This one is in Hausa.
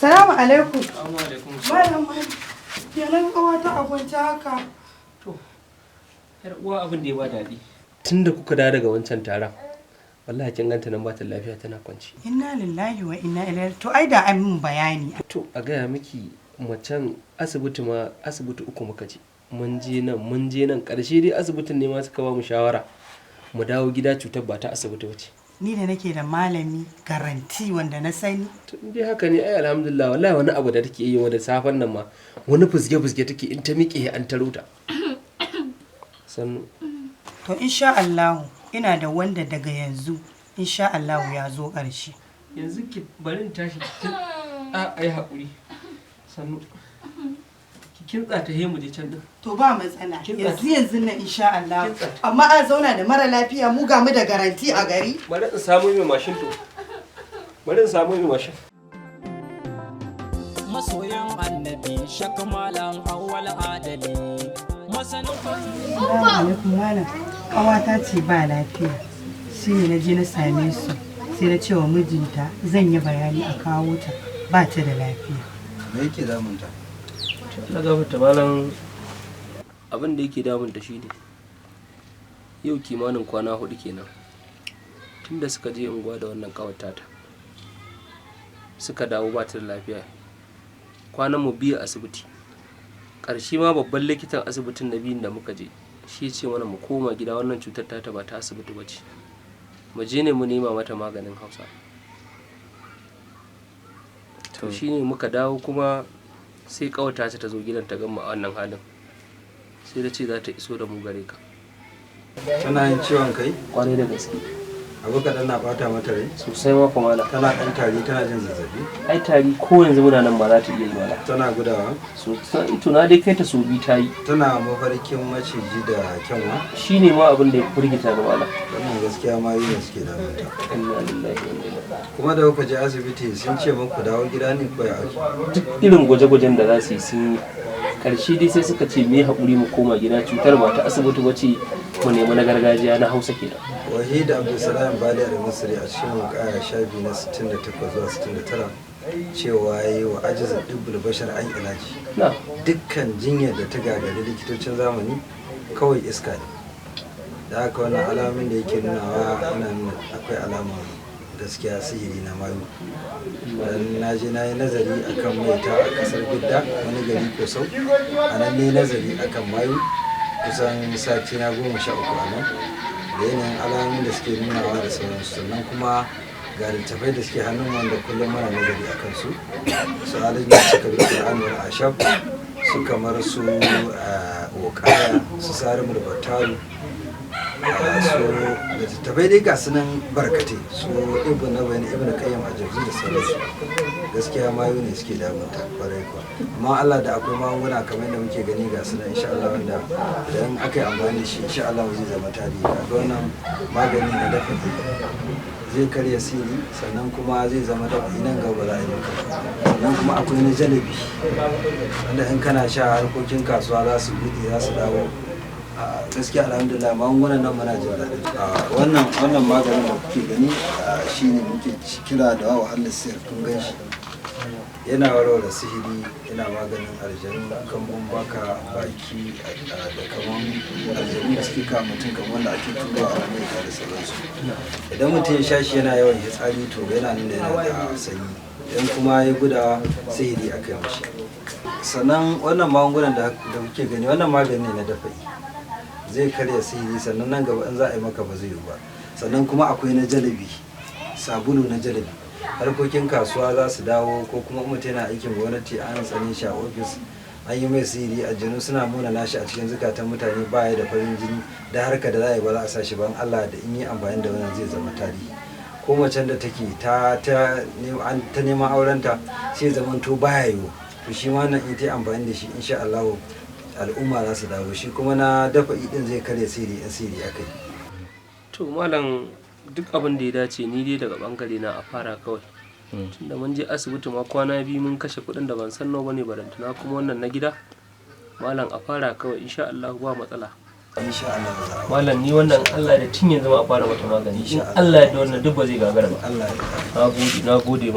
Salamu alaikum. Assalamu alaikum. Malam, kenan kawata a kwance haka? To, yar uwa, abin da ya ba daɗi. Tun da kuka dawo daga wancan taron, wallahi kin ganta nan ba ta lafiya, tana kwance. Inna lillahi wa inna ilaihi. To, ai da an min bayani. To, a gaya miki, macen asibiti ma asibiti uku muka je. Mun je nan, mun je nan, ƙarshe dai asibitin ne ma suka ba mu shawara mu dawo gida, cutar ba ta asibiti ba ce. Ni da nake da malami garanti wanda na sani. To, in dai haka ne ai alhamdulillah. Wallahi wani abu da take yi wa da safen nan ma, wani fusge-fusge take, in ta miƙe an taro ta. Sannu. To, insha Allah ina da wanda daga yanzu insha Allah ya zo ƙarshe. Yanzu ki bari in tashi ki a ai haƙuri. Sannu. Ki kintsa ta he mu je can din. To, ba matsala. Kintsa. Yanzu yanzu nan insha Allah. Kintsa ta. Amma a zauna da mara lafiya, mu ga mu da garanti a gari. Bari in samu mai mashin. To, bari in samu mai mashin. Masoyan Annabi, Shakamalan Awwal Adali, masanin Assalamu alaikum, malam. Kawata ce ba lafiya. Shi ne na je na same su. Sai na ce wa mijinta zan yi bayani a kawo ta, ba ta da lafiya. Me yake damunta? Allah gafarta malam, abin da yake damunta shine yau kimanin kwana 4 kenan tunda suka je unguwa da wannan kawata ta, suka dawo ba ta da lafiya. Kwanan mu 2 a asibiti. Ƙarshe ma babban likitan asibitin na biyun da muka je shi ya ce mana mu koma gida, wannan cutar ta ba ta asibiti ba ce, mu je ne mu nema mata maganin Hausa. To, shine muka dawo kuma sai kawata ta zo gidan ta gama a wannan halin, sai ta ce za ta iso da mu gare ka. Tana yin ciwon kai? Kwarai da gaske. Abu kaɗan na ɓata mata rai? Sosai ma kuma. Tana ɗan tari, tana jin zazzabi? Ai tari ko yanzu muna nan ba za ta iya yi mana. Tana gudawa? So ito na dai kai ta so 2 ta yi. Tana mafarkin maciji da kyanwa? Shine ma abin da ya firgita ni, malam. Wannan gaskiya mayu ne suke damunta. Inna lillahi wa inna ilaihi. Kuma da kuka je asibiti sun ce muku dawo gida ne ko ya ake? Duk irin gwaje-gwajen da za su yi sun yi. Karshe dai sai suka ce mu yi haƙuri mu koma gida, cutar ba ta asibiti ba ce, mu nemi na gargajiya, na Hausa kenan. Wahid Abdulsalam Bali Al-Misri a cikin Wukaya, shafi na 68 zuwa 69, cewa yi wa ajizin dubbul bashar an ilaji. Na. Dukkan jinyar da ta gagari likitocin zamani kawai iska ne. Da haka wannan alamomin da yake nunawa yana nuna akwai alamar gaskiya sihiri na mayu. Dan na je na yi nazari akan maita a kasar Bidda, wani gari Kosau. A nan ne nazari akan mayu kusan sati na 13 a nan, da yanayin alamomin da suke nunawa da sauransu. Sannan kuma ga littattafai da suke hannun wanda kullum muna nazari a kansu, su alin da suka bi Qur'an wal Ashab, su kamar su Wukaya, su Sarimul Battaru, su littattafai dai ga sunan barkatai, su Ibn Nabawi, Ibn Qayyim a Jauzi da sauransu. Gaskiya mayu ne suke damunta kwarai kuwa. Amma Allah da akwai magunguna kamar yadda muke gani ga sunan insha Allah, wanda idan aka yi amfani da shi insha Allah zai zama tarihi. Kaga wannan magani na dafa zai karya sihiri, sannan kuma zai zama dafa nan gaba ba za a yi maka ba. Sannan kuma akwai na jalabi, wanda in kana sha harkokin kasuwa za su buɗe, za su dawo. A gaskiya alhamdulillah, magungunan nan muna jin daɗin. Wannan maganin da kuke gani shine muke kira da wahalar sihir. Kun gan shi, yana warware sihiri, yana maganin aljanu, kambun baka, baki da kaman aljanu da suke kama mutum, kamar wanda ake turawa a mai da sauransu. Idan mutum ya sha shi yana yawan fitsari, to yana nuna yana da sanyi. Idan kuma ya gudawa, sihiri aka yi mashi. Sannan wannan magungunan da kuke gani, wannan magani ne na dafa'i, zai karya sihiri, sannan nan gaba in za a yi maka ba zai yi ba. Sannan kuma akwai na jalabi, sabulu na jalabi, harkokin kasuwa za su dawo, ko kuma mutum yana aikin gwamnati an tsane shi a ofis, an yi mai sihiri, aljanu suna muna nashi a cikin zukatan mutane, baya da farin jini, da harka da za a yi ba za a sa shi ban Allah da in yi amfani da wannan zai zama tarihi. Ko macen da take ta neman aurenta sai zaman to baya yiwu, to shi ma nan in ta yi amfani da shi insha Allah al'umma za su dawo. Shi kuma na dafa idin zai karya sihiri in sihiri aka yi. To malam, duk abin da ya dace ni dai daga bangare na a fara kawai, tunda mun je asibiti ma kwana 2 mun kashe kuɗin da ban san nawa bane, barantana kuma wannan na gida. Malam, a fara kawai, insha Allah ba matsala. Insha Allah ba za a Malam, ni wannan Allah da tun yanzu ma a fara mata magani in Insha Allah da wannan duk ba zai gagara ba. Allah ya Na gode, na gode.